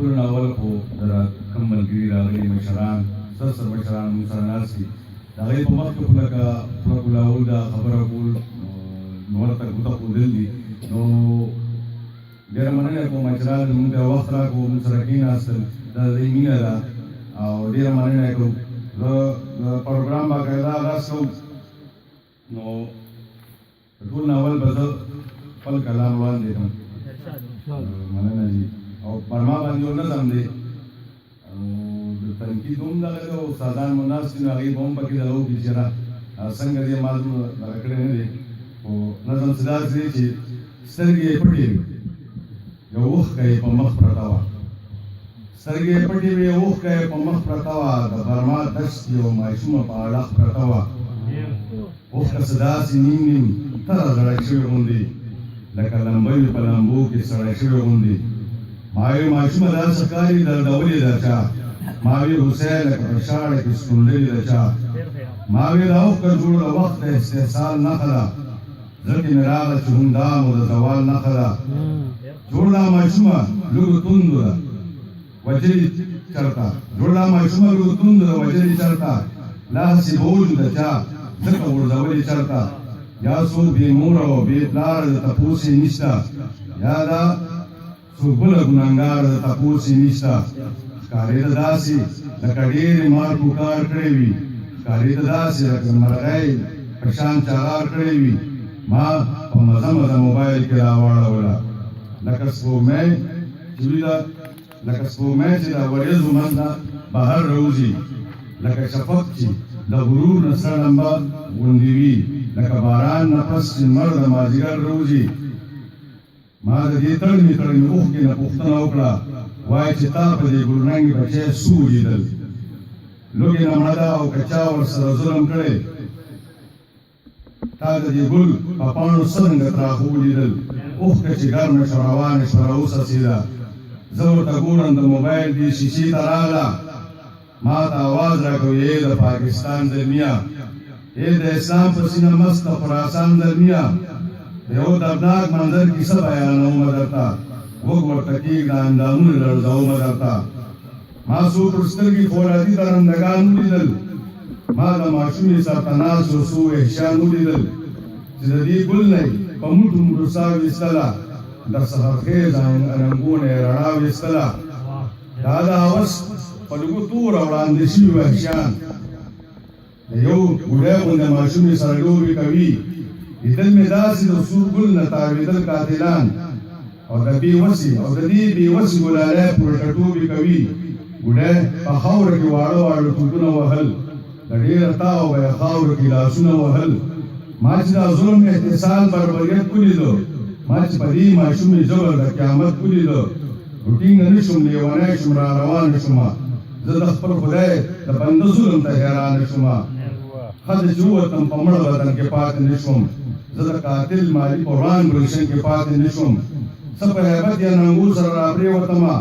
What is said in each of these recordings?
ټولو نه اول خو د کوم ملګري راغلي مشران، سر سر مشران موږ سره ناست دي، د هغې په مخ کې خو لکه خوله کولاول، دا خبره کول نور ته ګوته ښودل دي. نو ډېره مننه کوم چې راغلل، موږ ته وخت راکړو، موږ سره کېناستل. دا د دوی مینه ده او ډېره مننه یې کوو. زه د پروګرام باقاعده آغاز کوم. نو ټول نه اول به زه خپل کلام وړاندې کړم. مننه جی. او پر ما باندې یو نظم دی او د تنقید هم دغه دی او استادان مو ناست دي، نو هغوی به هم پکې دغه وکړي چې یاره څنګه دی، ما دومره دغه کړی نه دی. خو نظم څه داسې دی چې سترګې یې پټې وې، یو اوښکه یې په مخ پرته وه. سترګې یې پټې وې، اوښکه یې په مخ پرته وه. د برما دشت یو ماشومه په اړخ پرته وه. اوښکه څه داسې نیم نیم تره زړه شوې غوندې، لکه لمبه وي په لمبو کې سړی شوې غوندې. ما وی ماشومه داسې ښکاري دردولې ده چا. ما وی هوسۍ لکه په شاړه کې سکونډلې ده چا. ما وی دا اوښکه جوړ د وخت د استحصال نښه ده، زړه کې مې راغله چې هم دا مو د زوال نښه ده. جوړ دا ماشومه لږو توندو ده وجلي چرته، جوړ دا ماشومه لږو توندو ده وجلي چرته، لا هسې بوج د چا ځکه غورځولې چرته. یا څوک بې موره او بې پلاره د تپوس یې نشته، یا دا څوک بله ګنهګاره د تپوس یې نشته. ښکارېده داسې لکه ډېرې مارکو کار کړی وي، ښکارېده داسې لکه د مرغۍ په شان چغار کړی وي. ما په مزه مزه موبایل کې راواړوله، لکه سپوږمۍ چې وي ده، لکه سپوږمۍ چې د وریځو منځ نه بهر راوځي، لکه شفق چې د غرور نه سره لمبه غوندې وي، لکه باران نه پس چې لمر د مازیګر راوځي. ما د دې تړمې تړمې اوښکې نه پوښتنه وکړه، وایي چې تا په دې ګلرنګ بچی څه ولیدل؟ لوږې نه مړه ده او که چا ورسره ظلم کړی؟ تا د دې ګل په پاڼو څرنګه تراخه ولیدل؟ اوښکه چې ګرمه شوه، روانه شوه، راوڅڅېده. زه ورته ګورم، د موبایل دې شیشې ته راغله، ما ته اواز راکوي، ای د پاکستان زلمیه، ای د اسلام په سینه مست د خراسان زلمیه، د یو دردناک منظر کیسه بیانومه درته، غوږ ورته کېږده، اندامونه لړزومه درته. ما څو پر سترګې فولادي درندګان ولیدل، ما د ماشومې سرته ناست یو څو وحشیان ولیدل چې د دې ګل نه یې په موټو موټو ساه ویستله، د سحرخېزه رنګو نه یې رڼا ویستله. دا د هوس په لږو توره وړاندې شوي وحشیان د یو بوډۍ غوندې ماشومې سره لوبې کوي. لیدل مې داسې د سور ګل نه تاوېدل قاتلان او د بې وسې او د دې بې وسې ګلالۍ پورې ټټوبې کوي. بوډۍ په خاوره کې واړه واړه ټوپونه وهل، د ډېره تاوه به یې خاورو کې لاسونه وهل. ما چې دا ظلم، احتسال، بربریت ولیده، ما چې په دې ماشومې جبر د قیامت ولیده، نو ټینګه نه شوم، لیونی شوم، را روانه شومه. زه د خپل خدای د بنده ظلم ته حیرانه شومه. ښځه چې ووتم په مړه بدن کې پاتې نه شوم، زه د قاتل مالي په وران ګلشن کې پاتې نه شوم. څه په هیبت یا ننګو سره راپرېوتمه،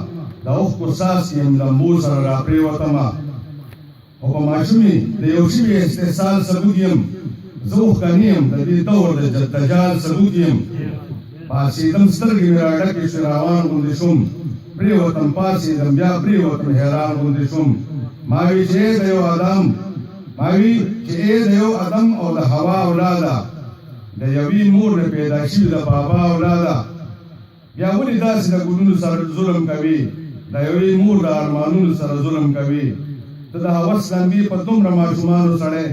د اوښکو څاڅکي یم لمبو سره راپرېوتمه. خو په ماشومې د یو شوي استحصال ثبوت یم، زه اوښکه نه یم د دې دور د دجال ثبوت یم. پاڅېدم، سترګې مې راډکې شوې، روان غوندې شوم، پرېوتم، پاڅېدم، بیا پرېوتم، حیران غوندې شوم. ما وی چې ای د یو ادم، ما وی چې ای د یو ادم او د حوا اولاده، د یوې مور نه پیدا شوي د بابا اولاده، بیا ولې داسې د ګلونو سره ظلم کوې، د یوې مور د ارمانونو سره ظلم کوې؟ ته د هوس لمبې په دومره ماشومانو سړی،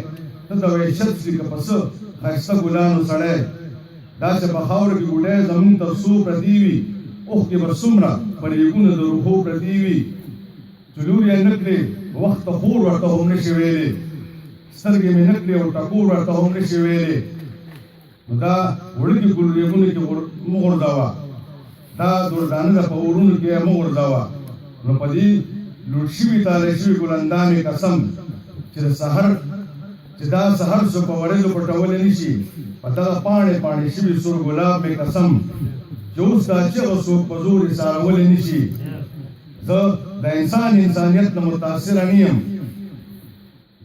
ته د وحشت څښې که په څه ښایسته ګلانو سړی. دا چې په خاوره کې ګوډی زمونږ تر څو پرتې وي، اوښکې به څومره په ریګونو د روحو پرتې وي. چې لور یې نه کړې وخت ته خور ورته هم نه شي ویلې، سترګې مې نه کړې او ټکور ورته هم نه شي ویلې. نو دا وړوکي ګل ریګونو کې مه غورځوه، دا دردانه ده په اورونو کې یې مه غورځوه. نو په دې لوټ شوي تالی شوي ګل اندامې قسم چې د سحر چې دا سحر څوک په ورېځو پټولی نه شي، په دغه پاڼې پاڼې شوي سور ګلاب مې قسم چې اوس دا چغه څوک په زور ایسارولی نه شي. زه د انسان انسانیت نه متاثره نه یم،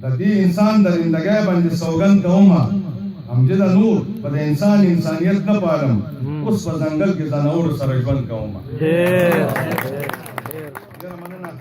د دې انسان د زندګۍ باندې سوګند کوم، امجد نور په د انسان انسانیت نه پالم، اوس په ځنګل کې ځناورو سره ژوند کوم. ډېر ډېر. ډېره مننه.